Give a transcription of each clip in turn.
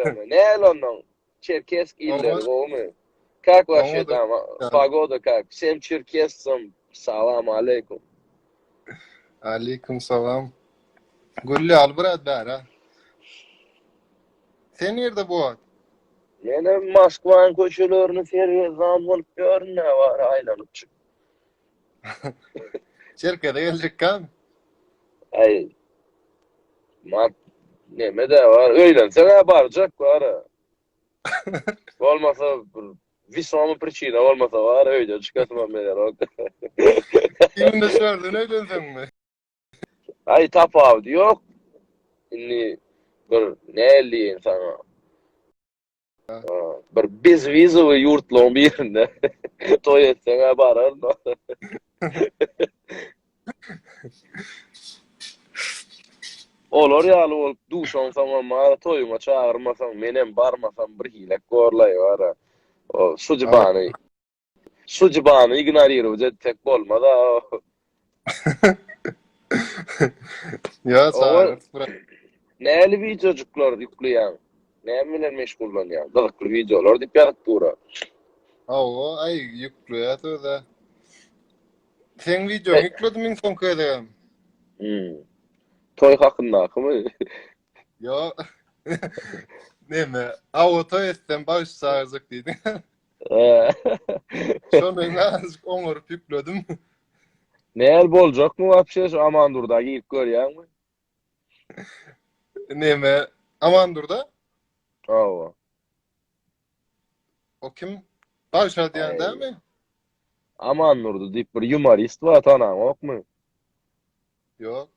Tüweleme. Näl onnoň? Çerkesk illeri gowumy? Kak waşe tam pogoda kak? Wsem çerkescam salam aleýkum. Aleýkum salam. Gül ýaly brat bära. Sen nirde bu wagt? Menem Moskwanyň köçelerini sergezdan bolup ýörün nä bar aýlanyp çyk. Çerkeze geljekkämi? Aý Mat neme-de bar, öýlenseň-ä barjak bar-a. Bolmasa bir wesomy pričina bolmasa bar, öýden çykasymam gelenok. Kiminde şäherden öýlenseňmi? Aý tapawudy ýok. Indi bir näl diýeýin saňa. Bir bezwizowy ýurtlaryň birinde toý etseň-ä bararyn. Olar ýaly bolup duşansoňam bar, toýuňa çagyrmasaň, menem barmasam bir hilek borlaý bar-a. O sudbany Sudbany ignorirować etsek bolmaz-a. Ýa çagyrt brat. Näli wideojyklar ýükleýäň? Näme bilen meşgullanýaň? Gyzykly wideolar diýip ýazyp dur-a. Hawa, aý ýükleýäs öz-ä. Seň wideoňy ýükledim iň soňky gezegem. Hmm. Toý hakyndakymy? Ýo. Neme, awa toý etsem bagyş çagyrjak diýdiň. Şony azajyk oňaryp ýükledim. Näl boljakmy wapşe şu Amandurda girip görýäňmi? Neme Amandurda? Hawa. O kim? Bagşa diýen dälmi? Amandurdy diýip bir ýumorist bar tanaňokmy? Ýok.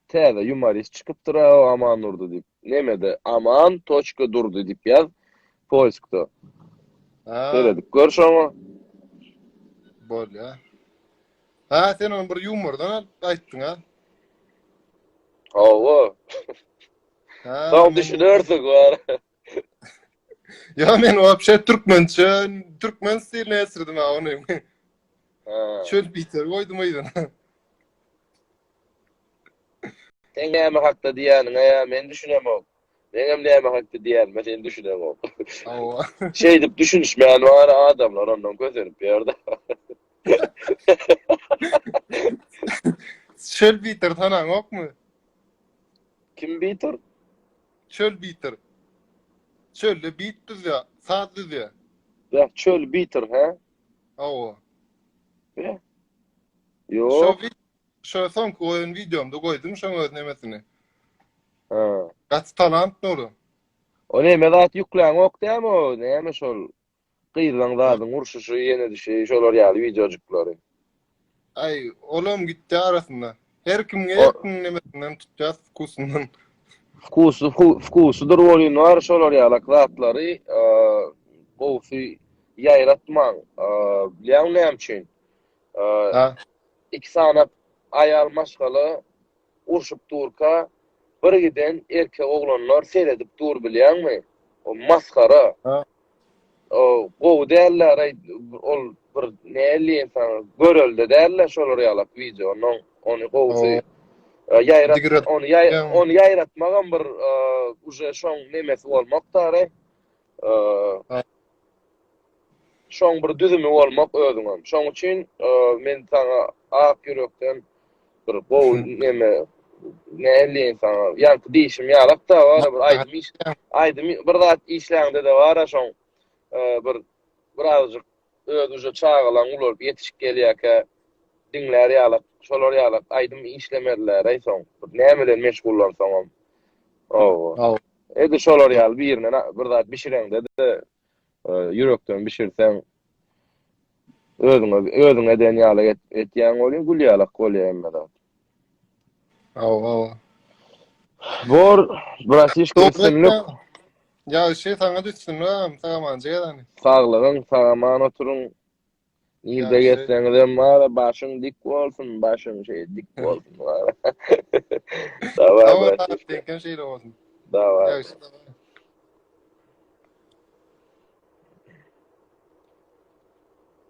Täze ýumorist çykypdyr-a o Amandurdy diýip. Nemede Aman toçka Durdy diýip ýaz poiskda. Seredip gör şoňa. Bolýa. Ha sen ony bir ýumordan alyp aýtdyň-a. Hawa. Soň düşünersiň bar. Ýa men wapşe türkmençe, türkmen stiline geçirdim ha ony. Ha. Çöl biter goýdum yzyna. Sen näme hakda diýýäniňe ýa men düşünemok. Meňem näme hakda diýýänime sen düşüneňok. Hawa. Şeýdip düşünişmän bar adamlar ondan kösenip ýördi. Çöl biter tanaňokmy? Kim biter? Çöl biter. Çölde bit düzýär, saz düzýär. Ýa çöl biter hä? Hawa. Ýa. Ýok. Şo şo soňky goýan wideomda goýdum şoň öz nemesini. Ha. Gaty talant Nury. O neme zat ýükläňok dämi o näme şol gyzlaň zadyň urşuşy ýene dişi şolar ýaly wideojyklary. Aý olam gitdi arasynda. Her kim her kim nemesinden tutýas wkusyndan. Wkusy wkusydyr welin bar şolar ýalak zatlary gowusy ýaýratmaň. Bilýäňmi näme üçin? Iki sany aýal maşgala urşup durka bir giden erkek oglanlar seredip dur bilýäňmi? O masgara. O gowy dälläraý ol bir näl diýen saňa görelde dällä şolar ýalak wideo ondan ony gowusy ýaýrat ony ýaý ony ýaýratmagam bir uje şoň nemesi bolmak daraý. Şoň bir düzümi bolmak özüňem. Şoň üçin men saňa ak ýürekden bir gowy neme nähili diýeýin saňa, ýaňky diýşim ýalak-da bar bir aýdym iş aýdym bir zat işläňde-de bar-a şoň bir birazjyk öz uje çagalaň ulalyp ýetişip gelýärkä diňlär ýalak, şolar ýalak aýdym işlemezler-aý soň. Bir näme bilen meşgullansaňam. Hawa. Edil şolar ýaly birine bir zat bişireňde-de Ýürekden bişirseň özüňe özüň eden ýaly etýäň welin gül ýalak bolýar hemme zat. Hawa, hawa. Bor, bratişka üstünlik. Ýagşy saňa da üstünlik agam, sag-amanjyk edany. Saglygyň, sag-aman oturyň. Nirde gezseňizem bara başyň dik bolsun, başyň şeý dik bolsun bara. Daway bratişka. Seňkem şeýle bolsun. Daway. Ýagşy daway.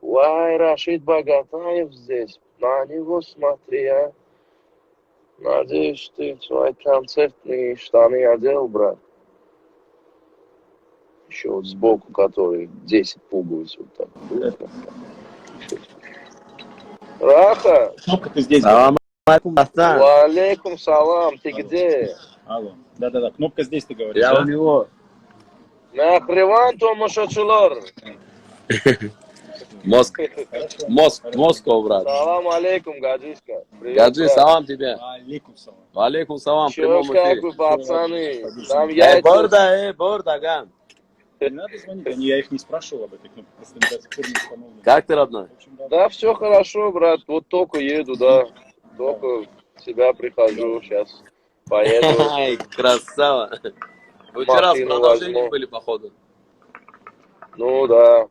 Waý Raşid Bogataýew здесь. Na него смотри, a. Надеюсь, ты свой концертные штаны одел, брат. Еще вот сбоку, который 10 пуговиц вот так. Раха! Кнопка ты здесь. Салам алейкум, братан. Валейкум салам, ты где? Алло. Да-да-да, кнопка здесь, ты говоришь, Я да? у него. Mähriban tomaşaçylar! Мозг, Хорошо. мозг, Хорошо. Москва, брат. Salam aleýkum, Гаджишка. Привет, Гаджи, брат. салам тебе. Алейкум салам. Алейкум салам, в Чё, прямом как эфире. вы, пацаны? Там Эй, яйца... борда, эй, борда, ган. Не надо звонить, они, я их не спрашивал об этой кнопке, просто до сих пор не установлено. Как ты, родной? В общем, да. Да, все хорошо, брат. Вот только еду, да. Только в себя прихожу, сейчас поеду. Ай, красава. Вы вчера в Машину продолжении возьму. были, походу. Ну да.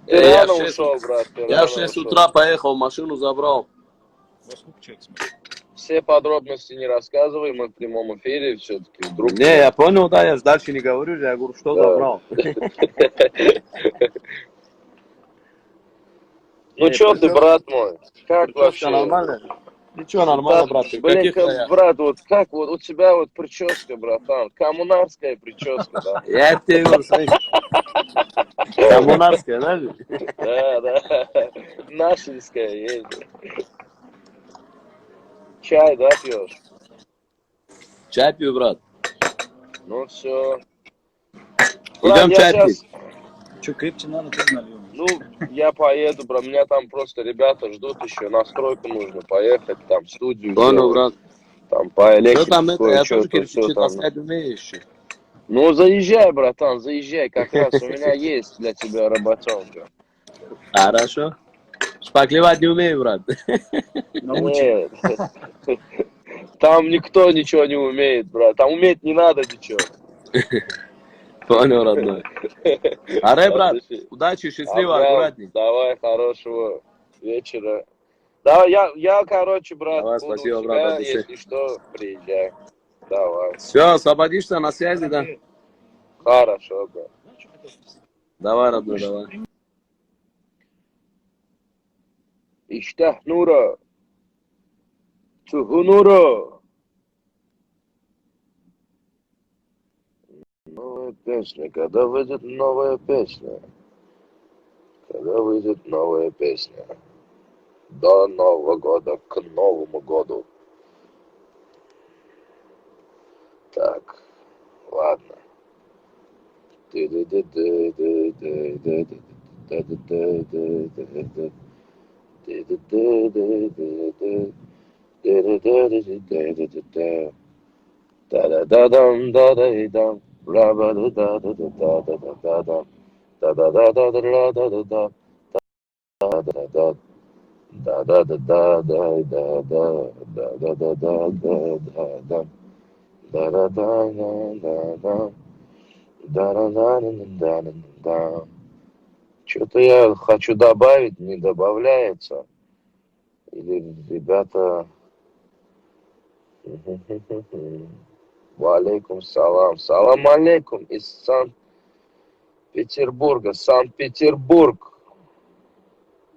Ты Э, я рано в шесть- ушел, брат. ты Я рано в 6 ушел. утра поехал, машину забрал. Во сколько человек смотрит? Все подробности не рассказывай, мы в прямом эфире все-таки. Вдруг... Не, я понял, да, я же дальше не говорю, я говорю, что Да. забрал. Ну Не, чё ты, прическа- брат мой? Как Прическа вообще? нормально? Ничего, нормально, Да, брат. Ты в блин, каких как, краях? брат, вот как вот у тебя вот прическа, братан, коммунарская прическа, да? Я тебе говорю, смотри. Коммунарская, знаешь? Да, да. Нашинская есть. Чай, да, пьешь? Чай пью, брат. Ну все. Идем я чай щас- пить. Че, крепче надо, тоже нальем. Ну, я поеду, брат, меня там просто ребята ждут еще, на стройку нужно поехать, там студию Понял, сделать, брат. там по Что там это? Я электрике тоже кое-что, кирпичи всё там. таскать умею еще. Ну, заезжай, братан, заезжай, как раз у меня есть для тебя работенка. Хорошо. Шпаклевать не умею, брат. Научим. Нет. Там никто ничего не умеет, брат. Там уметь не надо ничего. Понял, родной. Аре, брат, Слушай, удачи, счастливо, Абрам, аккуратней. Давай, хорошего вечера. Да, я, я, короче, брат, Давай, буду у спасибо, брат, тебя, от души. если что, приезжай. Давай. Все, освободишься на связи, да? Хорошо, брат. Давай, родной, давай. Iştah Nura. Tuhu Nura. Новая песня. Когда выйдет новая песня? Когда выйдет новая песня? До Нового года, к Новому году. Так, ладно. Ты-ды-ды-ды-ды-ды-ды-ды-ды-ды-ды-ды-ды. Ды-ды-ды-ды-ды-ды. Ды-ды-ды-ды-ды-ды-ды-ды. Да-да-да-дам, да-да-и-дам. Ра-ба-да-да-да-да-да-да-да. Да-да-да-да-да-да-да-да. Да-да-да. Да-да-да-да-да-да-да. Да-да-да-да-да-да. Да-да-да-да-да-да. Да-да-да-да-да-да-да. Что-то я хочу добавить, не добавляется. Или ребята... Валейкум салам. Салам алейкум из Санкт-Петербурга. Санкт-Петербург.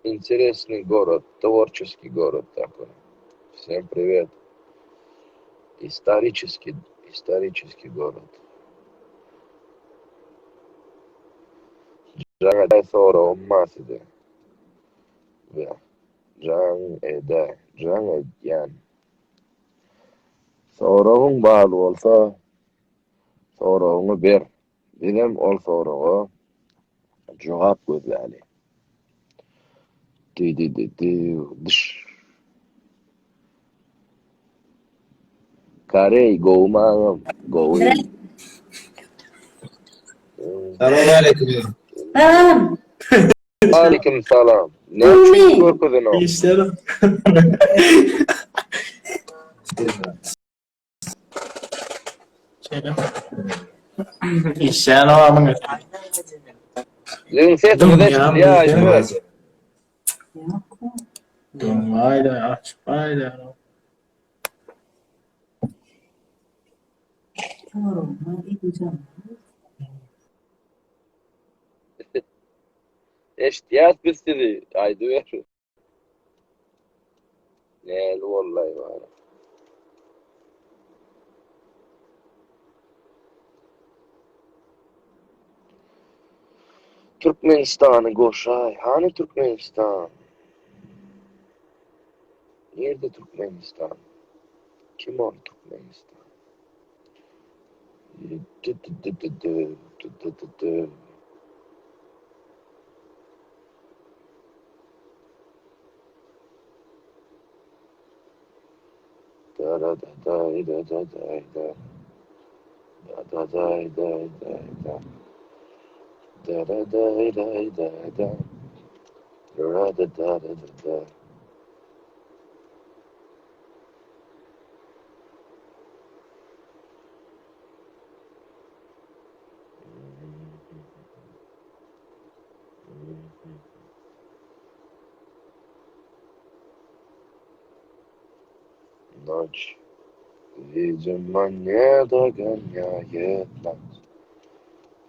Интересный город, творческий город такой. Всем привет. Исторический, исторический город. Jaň edäý soragym bar size. Jaň edäý, jaň edýän. Soragyň bar bolsa, soragyňy ber. Bizem ol soraga jogap gözläli. Di-di-di-di, dyş. Koreý gowy agam, gowy. Salam Salam. Aleyküm salam. Ne üçin görkezenok? Işler. Işleyen adamın Siziň sesiňiz eşidilýär aýdyber. Hayda aç hayda. Eşidýäs biz sizi, aýdyber. Näli bollaý bary. Türkmenistany goşaý. Hany Türkmenistan? Nirde Türkmenistan? Kim ol Türkmenistan? Ночь, видимо, не догоняет нас.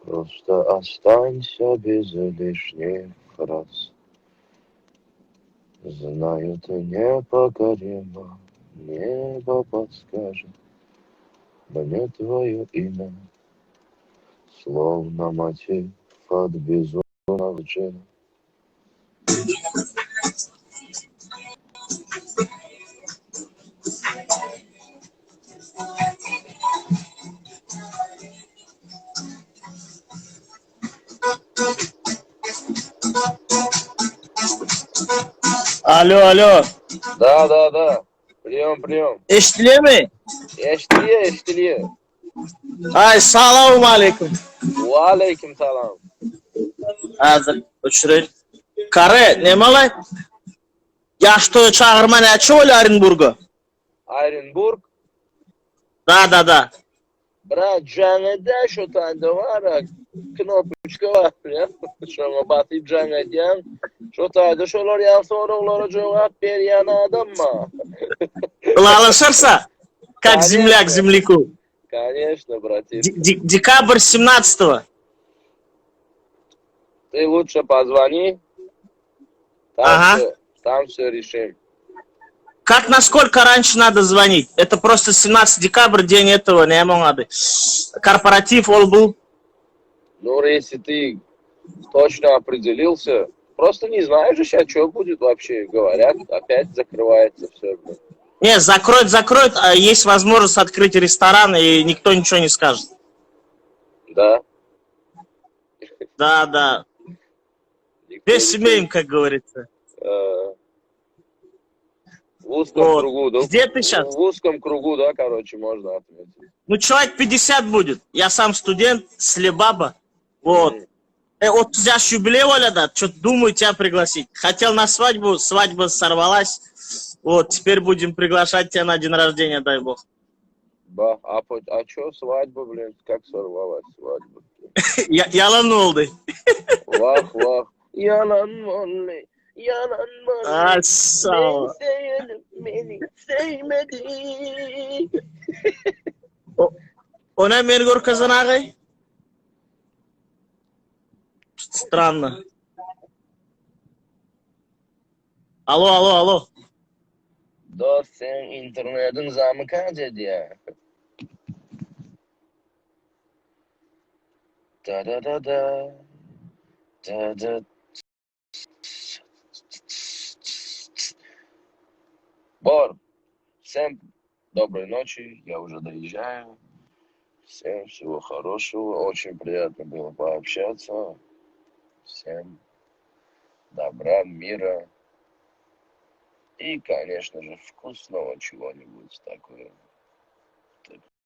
Просто останься без лишних фраз. Знаю, ты непокорима, небо подскажет мне твое имя, словно мотив от безумного джина. Alo, alo. Da, da, da. Priýom, priýom. Eşdilýärmi? Eşdilýär, eşdilýär. Aý, salawmaleýkim. Waleýkim salam. Häzir öçüreýin. Kare, nemalaý? Ýaş toýa çagyrma näçe bolýar Orenburga? Orenburg? Da, da, da. Brat, jaň edä şo taýda bar-a, knopoçka bar, şoňa basyp jaň edýäň. Şo taýda şolar ýaly soraglara jogap berýän adam bar. Ylalaşarsa, kak zemlýak zemlýaku. Koneçno, bratik. Dekabr 17-go. Ty lutše pozvoni. Tam Aha. Все, tam все решим. Как насколько раньше надо звонить? Это просто 17 декабря, день этого, не могу. Корпоратив ол был. Ну, если ты точно определился, просто не знаешь же сейчас, что будет вообще. Говорят, опять закрывается все. Блин. Не, закроют, закроют, а есть возможность открыть ресторан, и никто ничего не скажет. Да. Да, да. Никто Без ничего семей, как говорится. Э, В узком Вот. кругу, да? Где ты щас? В узком кругу, да, короче, можно отметить. Ну, человек 50 будет. Я сам студент, слебаба. Вот. Мгм. Э, вот ýaş юбилей bolýa-da, что-то думаю тебя пригласить. Хотел на свадьбу, свадьба сорвалась. Вот, теперь будем приглашать тебя на день рождения, дай бог. Ба, а, по- а чё свадьба, блин, как сорвалась свадьба? Я, ýalan boldy. Wah, wah. Ýalan boldy, ýalan boldy. А, sag Men söýenim meni söýmedi. Ona meni görkezen agay? Странно. Alo, alo, alo. Dost, seň internetiň zamykaç edýär. Da-da-da-da. Da-da. Bor. Всем доброй ночи. Я уже доезжаю. Всем всего хорошего. Очень приятно было пообщаться. Всем добра, мира и, конечно же, вкусного чего-нибудь такое.